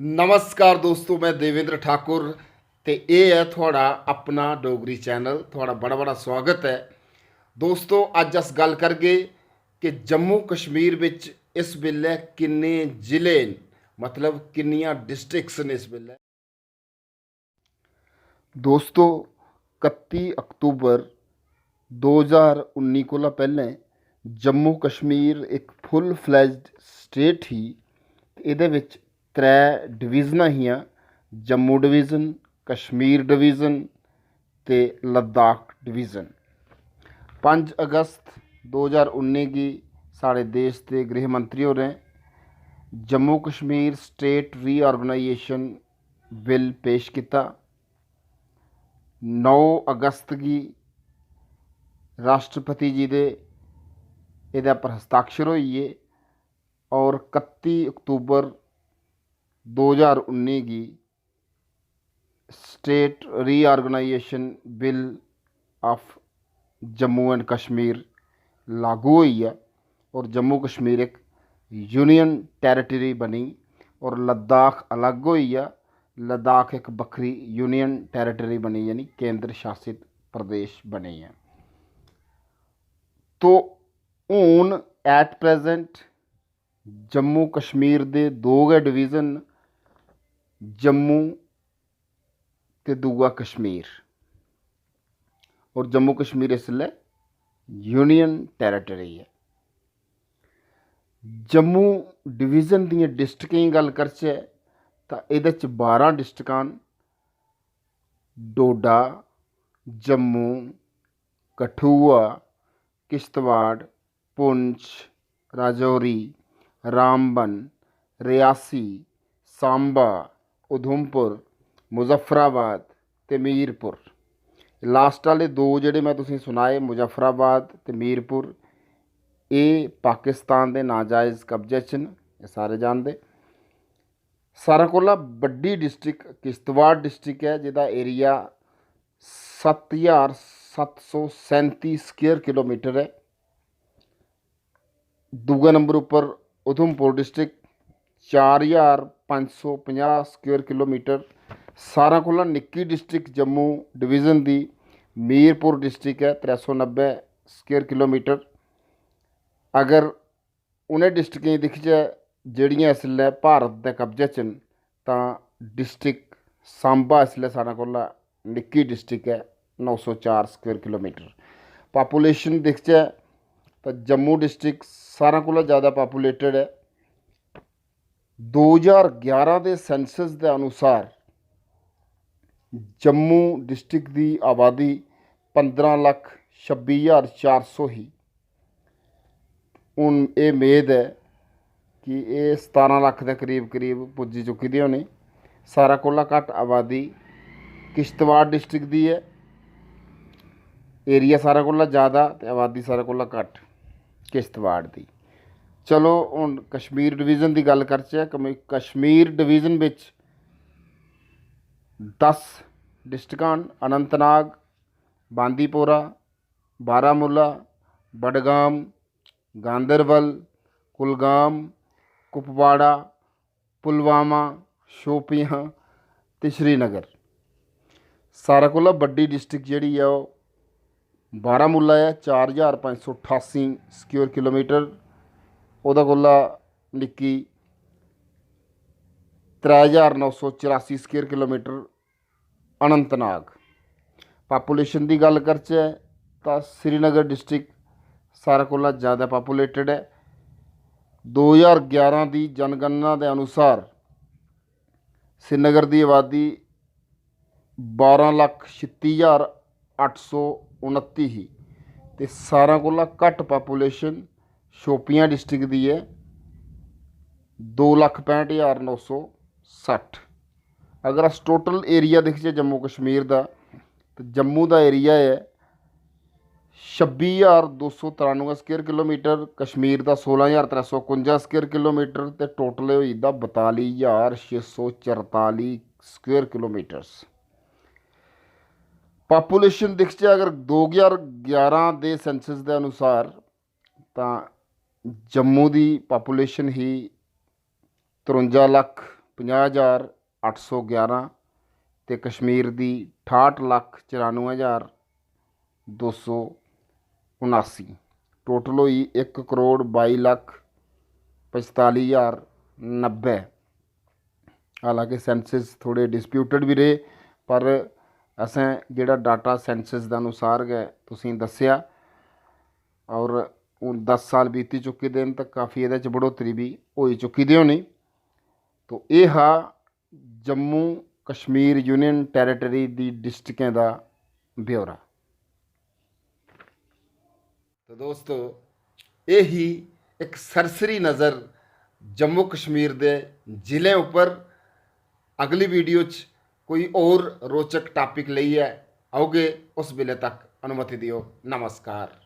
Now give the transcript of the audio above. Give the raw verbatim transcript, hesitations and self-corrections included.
नमस्कार दोस्तो, में देवेंद्र ठाकुर ते एह् ऐ थुआढ़ा अपना डोगरी चैनल। थुआढ़ा बड़ा बड़ा स्वागत ऐ। दोस्तो, अज्ज अस गल्ल करगे कि जम्मू कश्मीर बिच इस बेल्लै किन्ने जिले न, मतलब किन्नियां डिस्ट्रिक्ट्स न इस बेल्लै। दोस्तो, कत्ती अक्तूबर दो ज्हार उन्नी कोला पैह्लें जम्मू कश्मीर इक फुल फ्लैज्ड स्टेट ही ते एह्दे बिच त्रै डिवीजनां हियां, जम्मू डिवीजन, कश्मीर डिवीजन ते लद्दाख डिवीजन। पंज अगस्त दो ज्हार उन्नी गी साढ़े देश दे गृह मंत्री होरें Jammu Kashmir state reorganisation bill पेश कीता। नौ अगस्त गी राष्ट्रपति जी दे एह्दे पर हस्ताक्षर होई गे और कत्ती अक्तूबर दो ज्हार उन्नी गी State Reorganization Bill of Jammu and Kashmir लागू होई गेआ और जम्मू कश्मीर इक यूनियन टैरिटरी बनी और लद्दाख अलग होई गेआ। लद्दाख इक बक्खरी यूनियन टैरिटरी बनी, यानी केंद्र शासित प्रदेश बनी ऐ। तो हून at present जम्मू कश्मीर दे दो गै डिवीजन न, जम्मू ते दूआ कश्मीर। और जम्मू कश्मीर इसलै यूनियन टैरिटरी ऐ। जम्मू डिवीजन दियें डिस्ट्रिक्टें दी गल्ल करचै तां एह्दे च बारां डिस्ट्रिक्टां न, डोडा, जम्मू, कठुआ, किश्तवाड़, पुंछ, राजौरी, रामबन, रियासी, सांबा, उधमपुर, मुजफ्फराबाद ते मीरपुर। लास्ट आह्ले दो जेह्ड़े में तुसेंगी सनाए, मुजफ्फराबाद ते मीरपुर, एह् पाकिस्तान दे नाजायज़ कब्जे च न, एह् सारे जानदे। सारें कोला बड्डी डिस्ट्रिक्ट किश्तवाड़ डिस्ट्रिक्ट ऐ, जेह्दा एरिया सत्त ज्हार सत्त सौ सैंती स्क्वेयर किलोमीटर ऐ। दूए नंबर उप्पर उधमपुर डिस्ट्रिक्ट, चार ज्हार पंज सौ पंजाह् स्क्वेयर किलोमीटर। सारें कोला निक्की डिस्ट्रिक्ट जम्मू डिवीजन दी मीरपुर डिस्ट्रिक्ट ऐ, त्रै सौ नब्बै स्क्वेयर किलोमीटर। अगर उ'नें डिस्ट्रिक्टें गी दिखचै जेह्ड़ियां इसलै भारत दे कब्जे च न, तां डिस्ट्रिक्ट सांबा इसलै सारें कोला निक्की डिस्ट्रिक्ट ऐ, नौ सौ चार स्क्वेयर किलोमीटर। पापुलेशन दिखचै तां जम्मू डिस्ट्रिक्ट सारें कोला ज़्यादा पापुलेटेड ऐ। दो ज्हार ग्यारह दे सेंसस दे अनुसार जम्मू डिस्ट्रिक्ट दी आबादी पंदरां लक्ख छब्बी ज्हार चार सौ ही। हून एह् मेद ऐ कि एह् सतारां लक्ख दे करीब करीब पुज्जी चुकी दी होनी। सारें कोला घट्ट आबादी किश्तवाड़ डिस्ट्रिक्ट दी ऐ। एरिया सारें कोला ज़्यादा ते आबादी सारें कोला घट्ट किश्तवाड़ दी। चलो, हून कश्मीर डिवीजन दी गल्ल करचै। कमी- कश्मीर डिवीजन बिच दस डिस्ट्रिक्टां न: अनंतनाग, बांदीपोरा, बारामूला, बडगाम, गांदरबल, कुलगाम, कुपवाड़ा, पुलवामा, शोपियां ते श्रीनगर। सारें कोला बड्डी डिस्ट्रिक्ट जेह्ड़ी ऐ, ओह् बारामूला ऐ, चार ज्हार पंज सौ ठासी स्क्वेयर किलोमीटर। ओह्दे कोला निक्की त्रै ज्हार नौ सौ चरासी स्क्वेयर किलोमीटर अनंतनाग। पापुलेशन दी गल्ल करचै तां श्रीनगर डिस्ट्रिक्ट सारें कोला ज़्यादा पापुलेटेड ऐ। दो ज्हार ग्यारह दी जनगणना दे अनुसार श्रीनगर दी आबादी बारां लक्ख छित्ती ज्हार अट्ठ सौ उनत्ती ही ते सारें कोला घट्ट पापुलेशन शोपियां डिस्ट्रिक्ट दी ऐ, दो लक्ख पैंह्ट ज्हार नौ सौ सट्ठ। अगर अस टोटल एरिया दिखचै जम्मू कश्मीर दा, ते जम्मू दा एरिया ऐ छब्बी ज्हार दो सौ त्रानुऐ स्क्वेयर किलोमीटर, कश्मीर दा सोलां ज्हार त्रै सौ कुंजा स्क्वेयर किलोमीटर, ते टोटल होई जंदा बताली ज्हार छे सौ चरताली स्क्वेयर किलोमीटर्स। पापुलेशन दिखचै अगर दो ज्हार ग्यारह दे सेंसस दे अनुसार, तां जम्मू दी पापुलेशन ही त्रुंजा लक्ख पंजाह् ज्हार अट्ठ सौ ग्यारह ते कश्मीर दी ठाह्ट लक्ख चरानुऐ ज्हार दो सौ उनासी। टोटल होई इक करोड़ बाई लक्ख पंजताली ज्हार नब्बै। हालांकि सेंसस थोह्ड़े डिस्प्यूटड बी रेह्, पर असें जेह्ड़ा डाटा सेंसस दे अनुसार गै तुसेंगी दस्सेआ। और हून दस साल बीती चुके दे न, ते काफी एह्दे च बढ़ोतरी बी होई चुकी दी होनी। तो एह् हा जम्मू कश्मीर यूनियन टेरिटरी दी डिस्ट्रिक्टें दा ब्यौरा। तो दोस्तो, एह् ही इक सरसरी नज़र जम्मू कश्मीर दे जिलें उप्पर। अगली वीडियो च कोई होर रोचक टॉपिक लेइयै औगे। उस बेल्लै तक अनुमति देओ। नमस्कार।